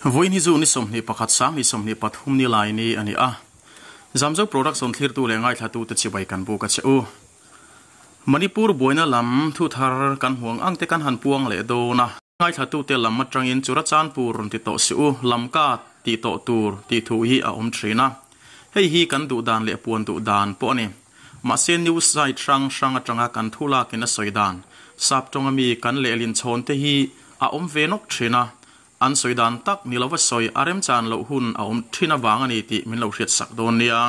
Vawiin hi zu ni 21 sang ni 23 ni lai ni a ni a. Zamzo Production thlirtu leh ngaithlatute chibai kan buk a che u. Manipur buaina lam thu thar kan hmuang ang te kan han puang leh dawn a. Ngaithlatute lam atangin Churachandpur rawn ti tawh si u, Lamka tih tawh tur tih thu hi a awm thin a. Hei hi kan duh dan leh puan duh dan pawh a ni. Mahse news site hrang hrang atanga kan thu lakin a sawi dan, sap tawnga mi kan lehlin chhawn te hi a awm ve nawk thin a. An sawi dan tak ni lova sawi a remchan loh hun a awm thin avang a ni tih min lo hriatsak dawn nia.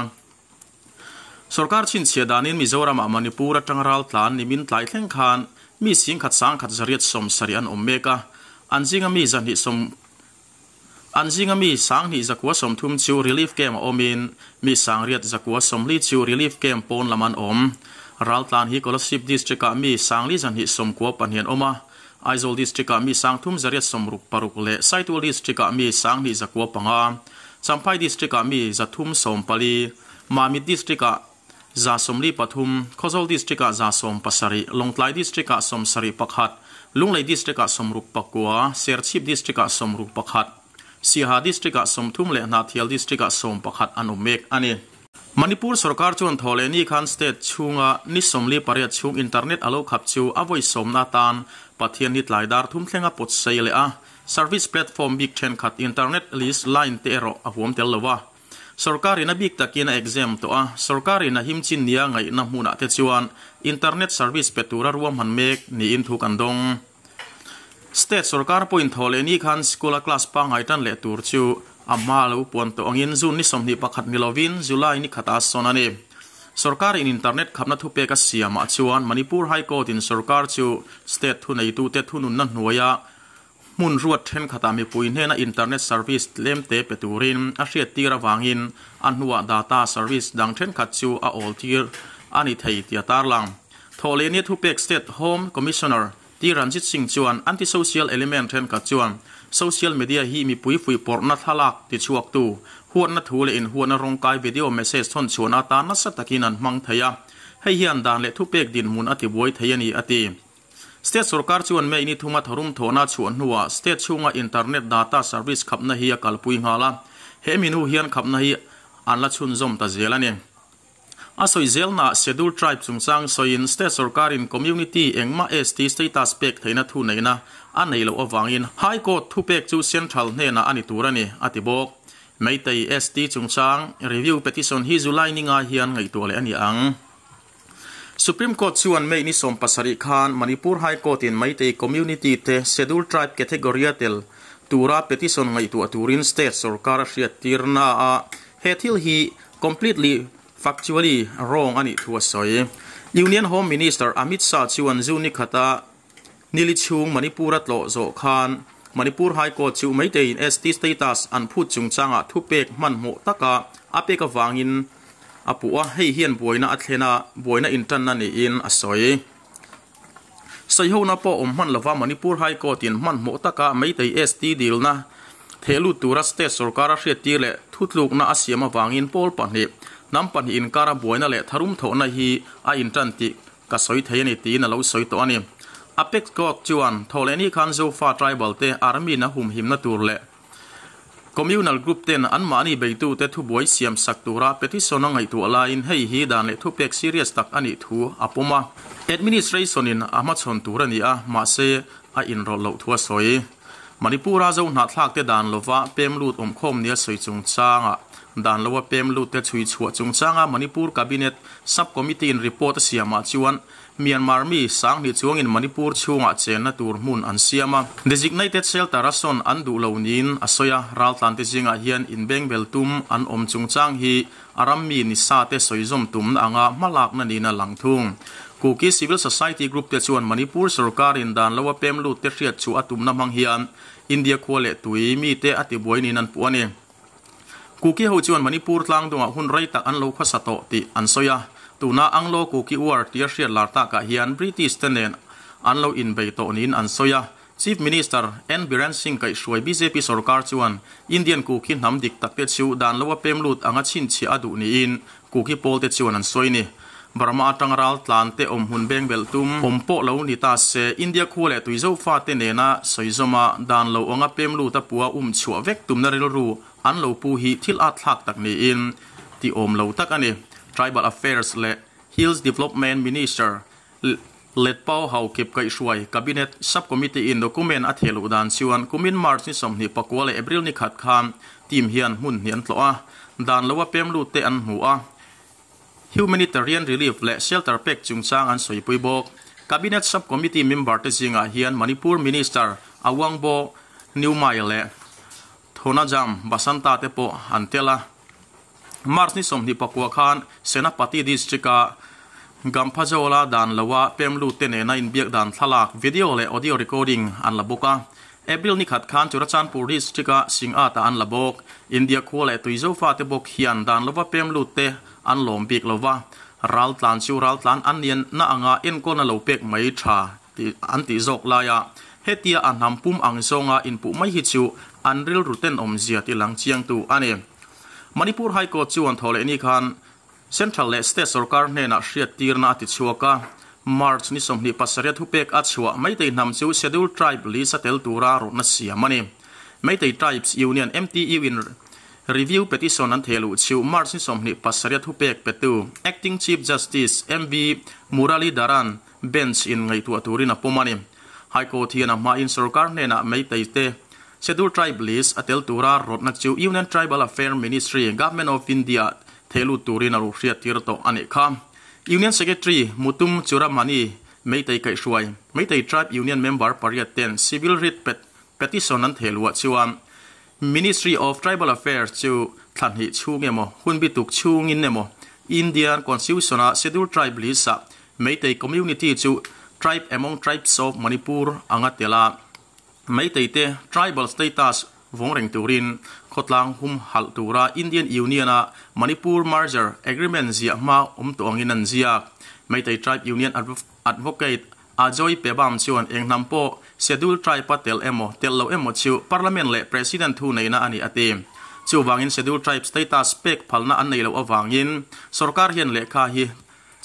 Sorkar chhinchhiah danin Mizoramah Manipur atanga raltlan nimin tlai thleng khan mi singkhat sangkhat zariat 70 an awm mek a, an zinga mi zahnih sawm an zinga mi sanghnih zakua 30 chu relief camp a awmin mi sangriat zakua 40 chu relief camp pawn lam an awm. Raltlan hi Kolasib district-ah mi sangli zahnih 92 an awm a, Aizawl district-ah mi sangthum zariat 66 leh Saitual district-ah mi sanghnih zakua panga, Champhai district-ah mi zathum 14, Mamit district-ah za 43, Khawzawl district-ah za 70, Lawngtlai district-ah 71, Lunglei district-ah 69, Serchhip district-ah 61, Siaha district-ah 30 leh Hnahthial district-ah 11 an awm mek a ni. Manipur sorkar chuan thaw leh ni khan state chhunga ni 48 chhung internet a lo khap chu a vawi sawmna atan Pathian ni tlai dar thum thlenga pawt sei leh a, service platform bik thenkhat internet list line te erawh a huam tel lo a. Sorkarin a bik takin a exam tawh a, sorkarin a him chin nia ngaihna hmunah te chuan internet service pe tura ruahman mek niin thu kan dawng. State sorkar pawhin thaw leh ni khan school-a class pangngai tan leh tur chu a hma lo puan tawh angin June ni 21 ni lovin July ni khata sawn a ni. Sorkarin internet khapna thupek a siamah chuan Manipur High Court-in sorkar chu state thuneitute thununna hnuaia hmun ruat thenkhatah mipui hnena internet service tlemte pe turin a hriat tir avangin a hnuah data service dang thenkhat chu a awl tir a ni thei tih a tarlang. Thaw leh ni thupek State Home Commissioner T Ranjit Singh chuan anti-social element thenkhat chuan social media hi mipui fuihpawrhna thlalak tichhuaktu, huatna thu leh inhuatna rawngkai video message thawn chhuahna atan nasa takin an hmang thei a, hei hian dan leh thupek dinhmun a tibuai thei a ni, a ti. State sorkar chuan May ni thuma tharum thawhna chhuah hnuah state chhunga internet data service khapna hi a kalpui nghal a, he minu hian khapna hi an la chhunzawm ta zel a ni. A sawi zelna Scheduled Tribe chungchang sawiin state sorkarin community engmah ST status pek theihna thu neihna a nei loh avangin High Court thupek chu Central hnenah a ni tur a ni, a ti bawk. Meitei ST chungchang review petition hi July ni nga hian ngaihtuah leh a ni ang. Supreme Court chuan May ni 17 khan Manipur High Court-in Meitei community te Scheduled Tribe category-a tel tura petition ngaihtuah turin state sorkar a hriat tirna a, he thil hi completely factually wrong a nih thu a sawi. Union Home Minister Amit Shah chuan June ni khata nili chhung Manipur-a tlawh zawh khan Manipur High Court chu Meiteiin ST status an phut chungchangah thupek hmanhmawh taka a pek avangin a puh a, hei hian buaina a thlen a, buaina intanna niin a sawi. Saihona pawh awm hman lova Manipur High Court-in hmanhmawh taka Meitei ST dilna thehlut tura state sorkar a hriattir leh thutlukna a siam avangin pawl pahnih, hnam pahnih inkara buaina leh tharum thawhna hi a intan tih ka sawi thei a ni tiin a lo sawi tawh a ni. Apex Court chuan thawhlehni khan Zofa tribal te army-in a humhimna tur leh Communal group ten anmahni beitute thubuai siam sak tura petition a ngaihtuah laiin hei hi dan leh thupek serious tak a nih thu a pawm a. Administration-in a hmachhawn tur a ni a, mahse a inrawlh loh thu a sawi. Manipur-a zo hnahthlak te dan lova pem lut awmkhawm nia sawi chungchangah dan loa pem lut te chhui chhuah chungchanga Manipur Cabinet Sub-Committee-in report a siamah chuan Myanmar mi sanghnih chuangin Manipur chhungah chenna tur hmun an siam a. Designated shelter a sawn an duh lo niin a sawi a, raltlante zingah hian inbengbel tum an awm chungchang hi a ram mi ni sa te sawizawm tumna anga hmalakna niin a lang thung. Kuki Civil Society Group te chuan Manipur sorkarin dan lo a pem lut te hriat chu a tumna hmang hian India khua leh tui mite a tibuai niin an puh a ni. Kuki ho chuan Manipur tlangdungah hun rei tak an lo khawsa tawh tih an sawi a, tuna Anglo Kuki War tia hriat lar takah hian British te nen an lo inbei tawh niin an sawi a. Chief Minister N Biren Singh kaihhruai bjp sorkar chuan Indian Kuki hnam dik tak te chu dan lo a pem lut anga chhinchhiah a duh niin Kuki pawl te chuan an sawi ni. Burma atang ral tlan te awm hmun beng belh tum awm pawh lo ni ta se, India khua leh tui Zofa te nena sawizawma dan lo anga pem lut a pua um chhuah vek tumna rilru an lo pu hi thil at thlak tak niin ti awm lo tak a ni. Tribal Affairs leh Hills Development Minister Letpao Haokip kaihhruai Cabinet Sub-Committee in document a theh luh dan chuan kumin March ni 24 leh April ni khat khan team hian hmun hnih an tlawh a, dan loa pem lut te an hmu a. Humanitarian Relief leh Shelter pek chungchang an sawipui bawk. Cabinet Sub-Committee member te zingah hian Manipur Minister Awangbo Newmai leh Thonajam Basanta te pawh an tel a. March ni 29 khan Senapati District-a Gamphazola dan loa pem lut te nena inbiak dan thlalak, video leh audio recording an la bawk a. April ni khat khan Churachandpur District-a Singhat-ah an la bawk. India khua leh tui Zofa te bawk hian dan lova pem lut te an lawm bik lo va, ral tlan chu ral tlan an nian na anga enkawlna lo pek mai tha tih an tih zawk laia hetia a hnam pum ang zawnga inpuh mai hi chu an rilru tenawmzia ti lang chiangtu a ni. Manipur High Court chuan thaw leh ni khan Central leh State sorkar hnenah hriattirna a ti chhuak a, March ni 27 thupek a chhuah Meitei hnam chu Scheduled Tribe list a tel tura rawtna siam a ni. Meitei Tribes Union, MTU, in Review Petition an theh luh chu March ni 27 thupek petu Acting Chief Justice MV Muralidharan Bench in ngaihtuah turin a pawm a ni. High Court hian a hmain sorkar hnenah Meitei te Scheduled Tribe list a tel tura rawtna chu Union Tribal Affair Ministry, Government of India theh lut turin a ruhriat tir tawh a nih kha. Union Secretary Mutum Churamani Meitei kaihhruai, Meitei Tribe Union member pariat ten Civil Writ Petition an theh luah chuan Ministry of Tribal Affairs chu thla hnih chhung emaw, hun bituk chhungin emaw Indian Constitution-a Scheduled Tribe list-ah Meitei community chu Tribe among Tribes of Manipur anga tel a, Meitei te tribal status vawng reng turin khawtlang hum halh tura Indian Union-a Manipur Merger Agreement ziah hma awm tawh angin an ziak. Meitei Tribe Union Advocate Ajoy Pebam chuan eng hnam pawh Scheduled Tribe-a tel emaw tel lo emaw chu Parliament leh President thu neihna a ni a ti. Chuvangin Scheduled Tribe status pek phalna an nei loh avangin sorkar hian lehkha hi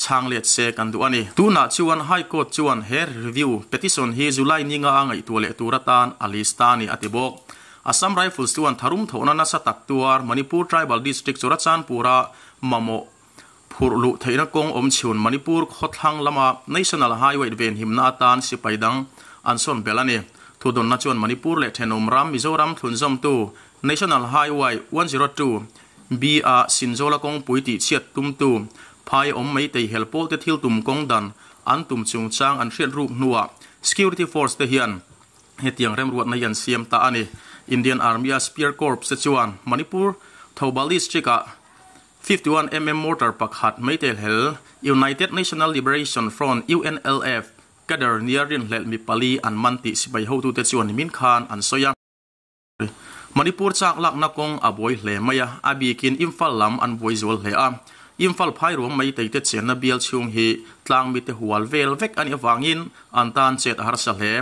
Chhang let se kan duh a ni. Tunah chuan High Court chuan he review petition hi July ninga a ngaihtuah leh tur atan a list ta a ni a ti bawk. Assam Rifles chuan tharum thawhna nasa tak tuar Manipur Tribal District Churachandpur-a mamawh phurh luh theihna kawng awm chhun Manipur khawthlang lama National Highway venhimna atan sipai dang an sawn belh a ni. Thudawnna chuan Manipur leh thenawm ram Mizoram thlunzawmtu National Highway 102 B a Sinzawla kawngpui tihchhiat tumtu phai awm maitei hel pawlte thil tum kawng dan an tum chungchang an hriat ruk hnuah Security Force te hian hetiang remruatna hi an siam ta a ni. Indian Army a Spear Corps te chuan Manipur Thoubal District ah 51 mm mortar pakhat maitei hel United National Liberation Front, UNLF, cadre nia rinhlelh mi pali an man tih sipai hotute chuan nimin khan an sawi a. Manipur chak lakna kawng a buai hle mai a, a bikin Imphal lam an buai zual hle a. Imphal phai ruang mai teite chenna bial chhung hi tlang mite hual vel vek a nih avangin an tan chet a harsa hle.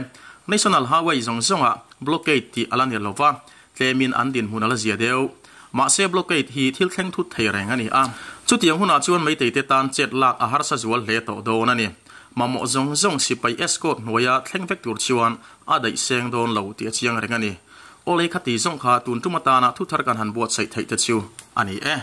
National Highway zawng zawngah blockade tih a la ni lo va, tlemin an dinhmun a la zia deuh. Mahse blockade hi thil thleng thut thei reng a ni a, chutiang hunah chuan meiteite tan chet lak a harsa zual hle tawh dawn a ni. Mamawh zawng zawng sipai escort hnuaia thleng vek tur chuan A daih seng dawn lo tih a chiang reng a ni. Awlei kha ti zawng kha tun tum atana thuthar kan han buatsaih theih te chu a ni e.